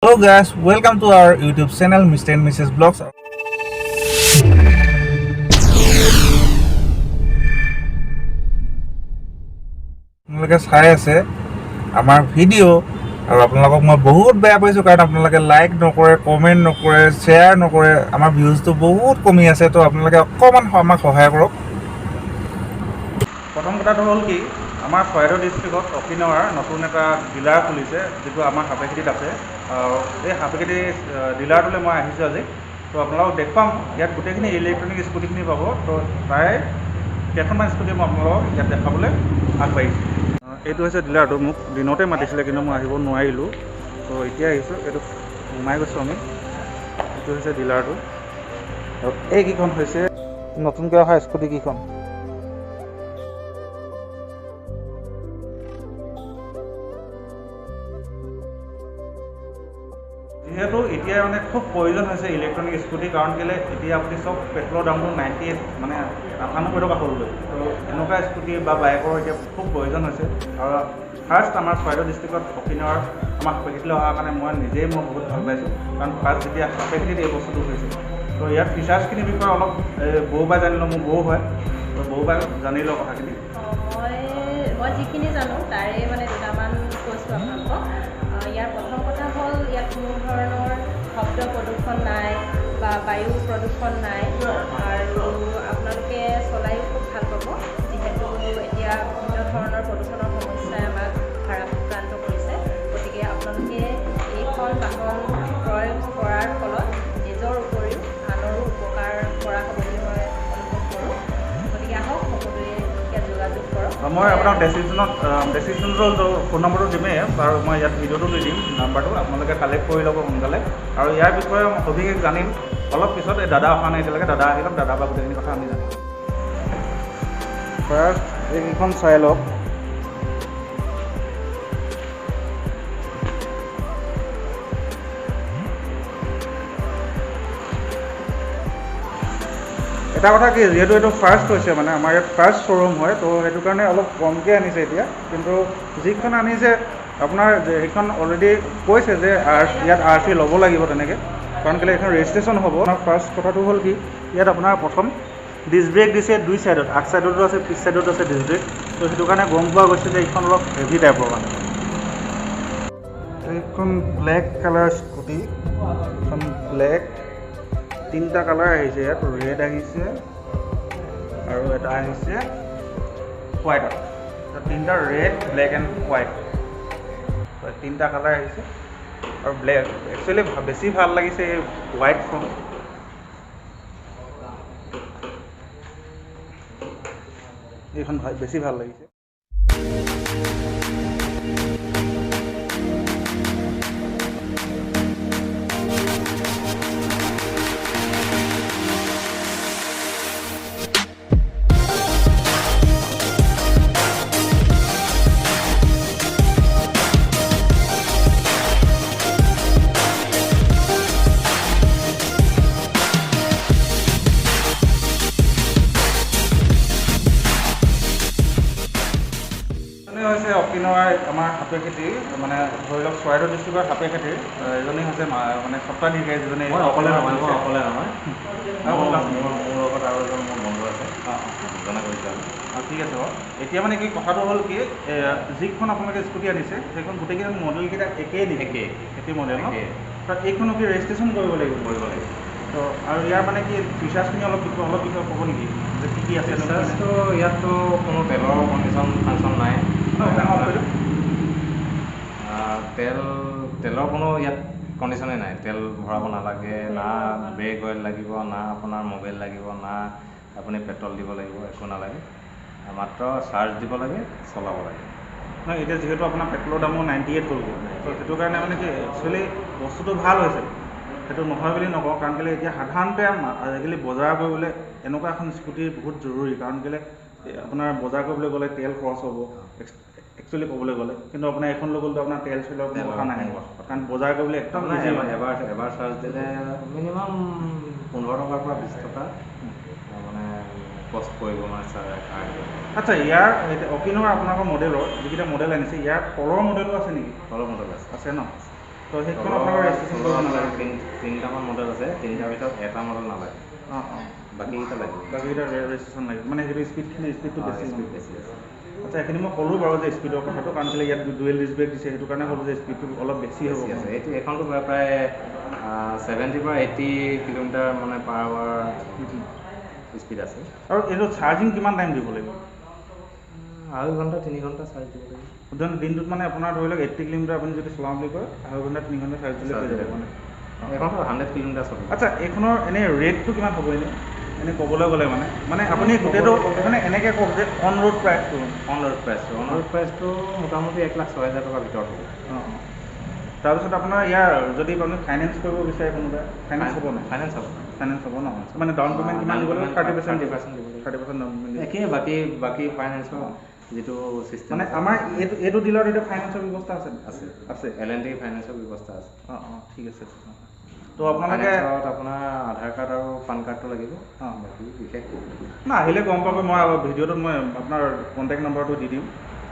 Hello guys, welcome to our YouTube channel Mr. and Mrs. Vlogs. আপোনালোকে চাই আছে আমাৰ ভিডিঅ' আৰু আপোনালোকক মই বহুত বেয়া পাইছোঁ, কাৰণ আপোনালোকে লাইক নকৰে, কমেণ্ট নকৰে, শ্বেয়াৰ নকৰে। আমাৰ ভিউজটো বহুত কমি আছে। তো আপোনালোকে অকণমান আমাক সহায় কৰক। প্ৰথম কথাটো হ'ল কি, আমাৰ চৰাইদেউ ডিষ্ট্ৰিক্টত অকিনাৱাৰ নতুন এটা ডিলাৰ খুলিছে, যিটো আমাৰ সাপেখাতিত আছে। আৰু এই সাপেখাতি ডিলাৰটোলৈ মই আহিছোঁ আজি। তো আপোনালোকক দেখুৱাম, ইয়াত গোটেইখিনি ইলেক্ট্ৰনিক স্কুটিখিনি পাব। তো প্ৰায় কেইখনমান স্কুটি মই আপোনালোকক ইয়াত দেখাবলৈ আগবাঢ়িছোঁ। এইটো হৈছে ডিলাৰটো। মোক দিনতে মাতিছিলে, কিন্তু মই আহিব নোৱাৰিলোঁ। তো এতিয়া আহিছোঁ। এইটো সোমাই গৈছোঁ আমি। এইটো হৈছে ডিলাৰটো আৰু এইকেইখন হৈছে নতুনকৈ অহা স্কুটিকেইখন। যিহেতু এতিয়া মানে খুব প্ৰয়োজন হৈছে ইলেক্ট্ৰনিক স্কুটি, কাৰণ কেলৈ এতিয়া আপুনি চব পেট্ৰলৰ দামটো 98, মানে 98 টকা হ'লগৈ। তো এনেকুৱা স্কুটি বা বাইকৰ এতিয়া খুব প্ৰয়োজন হৈছে। আৰু ফাৰ্ষ্ট আমাৰ চৰাইদেউ ডিষ্ট্ৰিক্টত অকিনাৱাৰ আমাৰ সাপেখাতিলৈ অহাৰ কাৰণে মই নিজেই মই বহুত ভাল পাইছোঁ, কাৰণ ফাৰ্ষ্ট যেতিয়া সাপেখাতিত এই বস্তুটো হৈছে। তো ইয়াৰ ফিচাৰ্ছখিনিৰ বিষয়ে অলপ বৌ পৰাই জানি লওঁ। মোৰ বৌ হয়, তো বৌ পৰাই জানি লওঁ কথাখিনি। মই যিখিনি জানো তাৰে মানে দুটামান কৈছোঁ আপোনালোকক। ইয়াৰ প্ৰথম কথা হ'ল, ইয়াত কোনো ধৰণৰ শব্দ প্ৰদূষণ নাই বা বায়ু প্ৰদূষণ নাই আৰু আপোনালোকে চলায়ো খুব ভাল পাব, যিহেতু এতিয়া বিভিন্ন ধৰণৰ প্ৰদূষণৰ সমস্যাই আমাক ভাৰাক্ৰান্ত কৰিছে। গতিকে আপোনালোকে এইখন বাহন ক্ৰয় কৰাৰ ফলত নিজৰ উপৰিও আনৰো উপকাৰ কৰা হ'ব বুলি মই অনুভৱ কৰোঁ। গতিকে আহক, সকলোৱে ইয়াত যোগাযোগ কৰক। মই আপোনাক ডেছক্ৰিপশ্যনতো ফোন নম্বৰটো দিমেই আৰু মই ইয়াত ভিডিঅ'টো দি দিম নাম্বাৰটো। আপোনালোকে কালেক্ট কৰি ল'ব সোনকালে। আৰু ইয়াৰ বিষয়ে মই সবিশেষ জানিম অলপ পিছত। এই দাদা অহা নাই এতিয়ালৈকে। দাদা আহি লওক, দাদাৰ পৰা গোটেইখিনি কথা আমি জানিম। ফাৰ্ষ্ট এইকেইখন চাই লওক। এটা কথা কি, যিহেতু এইটো ফাৰ্ষ্ট হৈছে, মানে আমাৰ ইয়াত ফাৰ্ষ্ট শ্ব'ৰুম হয়, তো সেইটো কাৰণে অলপ কমকৈ আনিছে এতিয়া। কিন্তু যিখন আনিছে আপোনাৰ, সেইখন অলৰেডি কৈছে যে ইয়াত আৰ চি ল'ব লাগিব তেনেকৈ, কাৰণ কেলৈ এইখন ৰেজিষ্ট্ৰেশ্যন হ'ব। আপোনাৰ ফাৰ্ষ্ট কথাটো হ'ল কি, ইয়াত আপোনাৰ প্ৰথম ডিছ ব্ৰেক দিছে দুই ছাইডত, আগ ছাইডতো আছে, পিছ ছাইডতো আছে ডিছ ব্ৰেক। তো সেইটো কাৰণে গম পোৱা গৈছে যে এইখন অলপ হেভি টাইপৰ। মানে এইখন ব্লেক কালাৰ স্কুটি। এইখন ব্লেক, তিনিটা কালাৰ আহিছে ইয়াত। ৰেড আহিছে আৰু এটা আহিছে হোৱাইটত। তিনিটা, ৰেড, ব্লেক এণ্ড হোৱাইট, তিনিটা কালাৰ আহিছে। আৰু ব্লেক একচুৱেলি বেছি ভাল লাগিছে এই হোৱাইটখন। এইখন বেছি ভাল লাগিছে। এজনী হৈছে অকিনাৱাৰ আমাৰ সাপেখাতিৰ, মানে ধৰি লওক চৰাইদেউ ডিষ্ট্ৰিক্টৰ সাপেখাতিৰ এজনী হৈছে মানে সত্ৰাধিকাৰী যিজনী। মই অকলে নহয়, মই অকলে নহয়। আৰু কোনোবা আছে? মোৰ লগত আৰু এজন মোৰ বন্ধু আছে। অঁ। দুজনে কৰিছোঁ আমি। অঁ, ঠিক আছে বাৰু। এতিয়া মানে কি কথাটো হ'ল কি, যিখন আপোনালোকে স্কুটি আনিছে, সেইখন গোটেইকেইটা মডেলকেইটা একেই নেকি? একেই। একেই মডেল ন? একেই। তো এইখনো কি ৰেজিষ্ট্ৰেশ্যন কৰিব লাগিব? কৰিব লাগিব। তো আৰু ইয়াৰ মানে কি ফিচাৰ্ছখিনি অলপ বিষয়ে ক'ব নেকি যে কি কি আছে? ফিচাৰ্ছটো ইয়াততো কোনো তেলৰ কণ্ডিশ্যন ফাংচন নাই। অফ কৰি দিয়ক। তেলৰ কোনো ইয়াত কণ্ডিশ্যনেই নাই। তেল ভৰাব নালাগে, না ব্ৰেক অইল লাগিব, না আপোনাৰ মবিল লাগিব, না আপুনি পেট্ৰল দিব লাগিব, একো নালাগে। মাত্ৰ চাৰ্জ দিব লাগে, চলাব লাগে। নহয়, এতিয়া যিহেতু আপোনাৰ পেট্ৰলৰ দামো 98 হ'লগৈ, তো সেইটো কাৰণে মানে কি, একচুৱেলি বস্তুটো ভাল হৈছে, সেইটো নহয় বুলি নকওঁ। কাৰণ কেলৈ এতিয়া সাধাৰণতে আজিকালি বজাৰ কৰিবলৈ এনেকুৱা এখন স্কুটিৰ বহুত জৰুৰী। কাৰণ কেলৈ আপোনাৰ বজাৰ কৰিবলৈ গ'লে তেল খৰচ হ'ব একচুৱেলি ক'বলৈ গ'লে। কিন্তু আপোনাৰ এইখন লৈ গ'লেতো আপোনাৰ তেল চেলৰ কোনো কথা নাহে, কাৰণ বজাৰ কৰিবলৈ একদম আপোনাৰ ইজি। এবাৰ চাৰ্জ দিলে মিনিমাম 15 টকাৰ পৰা 20 টকা মানে কষ্ট পৰিব, মানে কাৰেণ্ট। আচ্ছা, ইয়াৰ এতিয়া অকিনাৱাৰ আপোনালোকৰ মডেলৰ যিকেইটা মডেল আনিছে, ইয়াৰ তলৰ মডেলো আছে নেকি? তলৰ মডেল আছে। আছে ন? তো সেইখন আপোনালোকৰ ৰেজিষ্ট্ৰেশ্যন কৰিব নালাগে। তিনিটামান মডেল আছে, তিনিটাৰ ভিতৰত এটা মডেল নালাগে। অঁ অঁ, বাকীকেইটা লাগিব। বাকীকেইটা ৰেজিষ্ট্ৰেশ্যন লাগিব, মানে সেইটো স্পীডখিনি, স্পীডটো বেছি, স্পীড বেছি আছে। আচ্ছা, এইখিনি মই ক'লোঁ বাৰু যে স্পীডৰ কথাটো, কাৰণ কেলৈ ইয়াত ডুৱেল ডিছ ব্ৰেক দিছে, সেইটো কাৰণে ক'লোঁ যে স্পীডটো অলপ বেছি হ'ব। আছে। এইটো এইখনটো প্ৰায় 70ৰ পৰা 80 কিলোমিটাৰ মানে পাৰ আৱাৰ স্পীড আছে। আৰু এইটো চাৰ্জিং কিমান টাইম দিব লাগিব? 2.5 ঘণ্টা 3 ঘণ্টা চাৰ্জ দিব লাগিব। দিনটোত মানে আপোনাৰ ধৰি লওক 80 কিলোমিটাৰ আপুনি যদি চলাওঁ বুলি কয়, 2.5 ঘণ্টা 3 ঘণ্টা চাৰ্জ দিলে হৈ যাব মানে। এইখনতো 100 কিলোমিটাৰ চলিব। আচ্ছা, এইখনৰ এনেই ৰেটটো কিমান হ'ব? এনেই এনেই ক'বলৈ গ'লে মানে, মানে আপুনি গোটেইটো মানে এনেকৈ কওক যে অন ৰোড প্ৰাইচটো। অন ৰোড প্ৰাইচটো, অন ৰোড প্ৰাইচটো মোটামুটি 1,06,000 টকাৰ ভিতৰত হ'ব। অঁ অঁ। তাৰপিছত আপোনাৰ ইয়াৰ যদি আপুনি ফাইনেন্স কৰিব বিচাৰে কোনোবাই, ফাইনেন্স হ'ব নাই? ফাইনেন্স হ'ব। ফাইনেন্স হ'ব ন? মানে ডাউন পে'মেণ্ট কিমান দিব লাগিব? 30%? 30% দিব লাগিব। 30% ডাউন পে'মেণ্ট। একেই, বাকী বাকী ফাইনেন্সৰ যিটো চিষ্টেম। মানে আমাৰ এইটো ডিলাৰত এতিয়া ফাইনেন্সৰ ব্যৱস্থা আছে? আছে, আছে। এল এন টি ফাইনেন্সৰ ব্যৱস্থা আছে। অঁ অঁ, ঠিক আছে। তো আপোনালোকে আপোনাৰ আধাৰ কাৰ্ড আৰু পান কাৰ্ডটো লাগিব। অঁ, বাকী বিশেষ না, আহিলে গম পাব। মই ভিডিঅ'টোত মই আপোনাৰ কণ্টেক্ট নম্বৰটো দি দিম।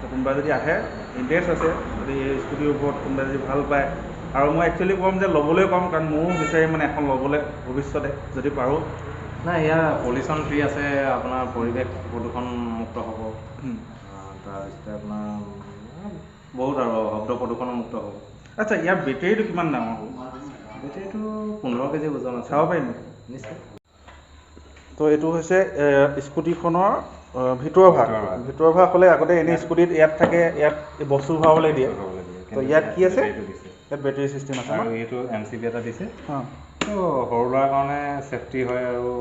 তো কোনোবা যদি আহে, ইণ্টাৰেষ্ট আছে যদি এই স্কুটিৰ ওপৰত, কোনোবাই যদি ভাল পায়, আৰু মই একচুৱেলি ক'ম যে ল'বলৈ ক'ম, কাৰণ ময়ো বিচাৰিম মানে এখন ল'বলৈ ভৱিষ্যতে যদি পাৰোঁ। নাই, ইয়াৰ পলিউশ্যন ফ্ৰী আছে, আপোনাৰ পৰিৱেশ প্ৰদূষণ মুক্ত হ'ব। তাৰপিছতে আপোনাৰ বহুত আৰু শব্দ প্ৰদূষণো মুক্ত হ'ব। আচ্ছা, ইয়াৰ বেটেৰীটো কিমান ডাঙৰ হ'ব? বেটেৰীটো 15 কেজি ওজন আছে। চাব পাৰিম? নিশ্চয়। তো এইটো হৈছে স্কুটিখনৰ ভিতৰৰ ভাগ। ভিতৰৰ ভাগ হ'লে আগতে এনেই স্কুটিত ইয়াত থাকে, ইয়াত বস্তু ভৰাবলৈ দিয়ে। তো ইয়াত কি আছে? ইয়াত বেটেৰী চিষ্টেম আছে। আৰু এইটো এম চি বি এটা দিছে। তো সৰু ল'ৰাৰ কাৰণে ছেফটি হয়। আৰু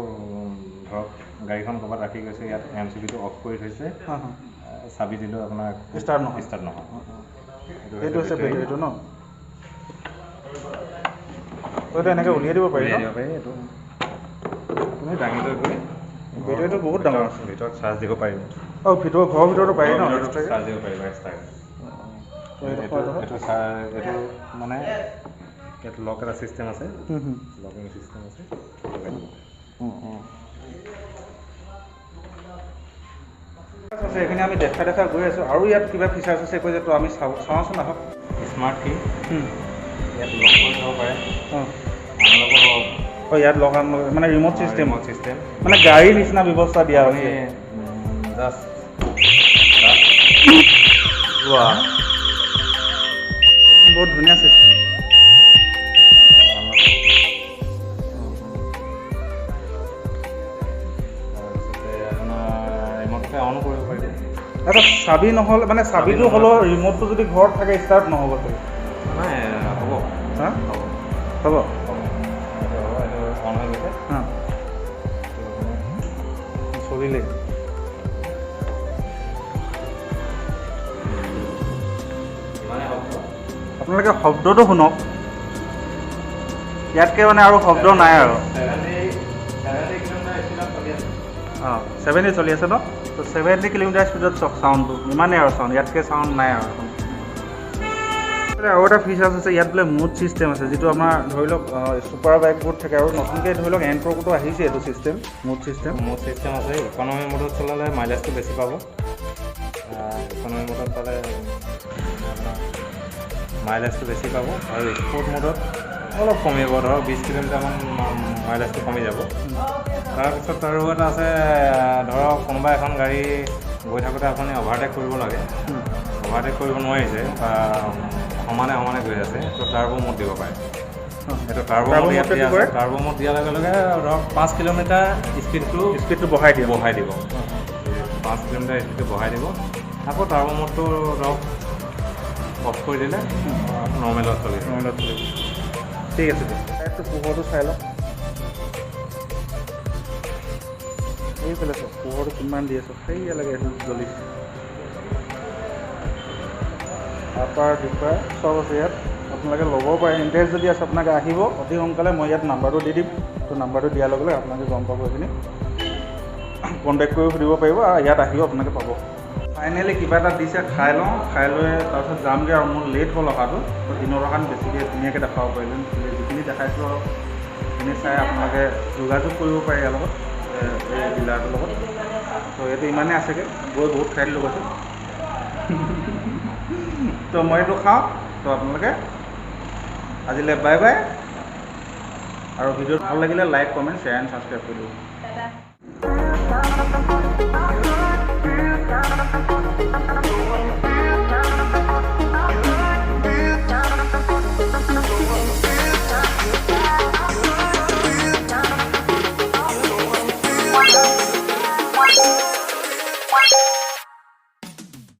ধৰক গাড়ীখন ক'ৰবাত ৰাখি গৈছে, ইয়াত এম চি বিটো অফ কৰি থৈছে, চাবি দিলেও আপোনাৰ ষ্টাৰ্ট নহয়। ষ্টাৰ্ট নহয়। এইটো হৈছে বেটেৰীটো ন? এইটো এনেকৈ উলিয়াই দিব পাৰি? উলিয়াই দিব পাৰি। এইটো আপুনি দাঙি লৈ গৈ বেটেৰীটো বহুত ডাঙৰ আছে। ভিতৰত চাৰ্জ দিব পাৰিব। অঁ, ভিতৰত, ঘৰৰ ভিতৰতো পাৰি ন? চাৰ্জ দিব পাৰিব এক্সট্ৰাকৈ। এইটো এইটো মানে ইয়াত লক এটা চিষ্টেম আছে, লকিং চিষ্টেম আছে। অঁ, আছে। এইখিনি আমি দেখা দেখা গৈ আছোঁ। আৰু ইয়াত কিবা ফিচাৰ্ছ আছে কৈছে, তো আমি চাব চাওঁচোন আহক। স্মাৰ্ট কি, ইয়াত লক কৰি থ'ব পাৰে। অঁ অঁ, ইয়াত লক মানে ৰিম'ট চিষ্টেম। চিষ্টেম মানে গাড়ীৰ নিচিনা ব্যৱস্থা দিয়া হৈছে। জাষ্ট বহুত ধুনীয়া চিষ্টেম। তাৰপিছতে আপোনাৰ ৰিম'টতে অন কৰিব পাৰিব। আচ্ছা, চাবি নহ'লে, মানে চাবিটো হ'লেও ৰিম'টটো যদি ঘৰত থাকে ষ্টাৰ্ট নহ'ব চাগে? নাই, হ'ব। হা, হ'ব। হ'ব। হ'ব, এইটো অন হৈ গৈছে। হা, চলিলে। আপোনালোকে শব্দটো শুনক, ইয়াতকৈ মানে আৰু শব্দ নাই আৰু। অঁ, 70 চলি আছে ন? তো 70 কিলোমিটাৰ স্পীডত চাওক চাউণ্ডটো, ইমানেই আৰু চাউণ্ড, ইয়াতকৈ চাউণ্ড নাই আৰু। আৰু এটা ফিচাৰ্ছ আছে ইয়াত বোলে, মুড চিষ্টেম আছে, যিটো আমাৰ ধৰি লওক ছুপাৰ বাইকবোৰত থাকে, আৰু নতুনকৈ ধৰি লওক এনটৰ্কতো আহিছে এইটো system, mood system. Mood system আছে। ইকনমি মোডত চলালে মাইলেজটো বেছি পাব। ইকনমি মোডত পালে আপোনাৰ মাইলেজটো বেছি পাব, আৰু স্পৰ্ট মোডত অলপ কমিব, ধৰক 20 কিলোমিটাৰমান মাইলেজটো কমি যাব। তাৰপিছত আৰু এটা আছে, ধৰক কোনোবা এখন গাড়ী গৈ থাকোঁতে আপুনি অভাৰটেক কৰিব লাগে, অভাৰটেক কৰিব নোৱাৰিছে বা সমানে সমানে গৈ আছে, তো টাৰ্ব মোড দিব পাৰে। সেইটো টাৰ্ব মোড ইয়াত দিয়া আছে। টাৰ্ব মোড দিয়াৰ লগে লগে ধৰক 5 কিলোমিটাৰ স্পীডটো স্পীডটো বঢ়াই দিয়ে। বঢ়াই দিব, 5 কিলোমিটাৰ স্পীডটো বঢ়াই দিব। আকৌ টাৰ্ব মোডটো ধৰক অফ কৰি দিলে নৰ্মেলত চলিব। নৰ্মেলত চলিব, ঠিক আছে দিয়ক। ইয়াততো পোহৰটো চাই লওক, এইফালে চাওক পোহৰটো কিমান দি আছে, সেইয়া লাগে এইটো জ্বলিছে। আপাৰ ডিপাৰ চব আছে ইয়াত, আপোনালোকে ল'ব পাৰে। ইণ্টাৰেষ্ট যদি আছে আপোনালোকে আহিব অতি সোনকালে। মই ইয়াত নাম্বাৰটো দি দিম, তো নাম্বাৰটো দিয়াৰ লগে লগে আপোনালোকে গম পাব, এইখিনি কণ্টেক্ট কৰি সুধিব পাৰিব, আৰু ইয়াত আহিও আপোনালোকে পাব। ফাইনেলি কিবা এটা দিছে, খাই লওঁ, খাই লৈ তাৰপিছত যামগৈ। আৰু মোৰ লেট হ'ল অহাটো, তো দিনৰ কাৰণে বেছিকৈ ধুনীয়াকৈ দেখাব পাৰিলোঁ। যিখিনি দেখাইছোঁ আৰু সেইখিনি চাই আপোনালোকে যোগাযোগ কৰিব পাৰে ইয়াৰ লগত, এই ডিলাৰটোৰ লগত। তো এইটো ইমানেই আছেগৈ, গৈ বহুত খাই দিলোঁ কৈছোঁ। তো মই এইটো খাওঁ, তো আপোনালোকে আজিলৈ বাই বাই। আৰু ভিডিঅ'টো ভাল লাগিলে like, comment, share and subscribe কৰি দিব। টাটা।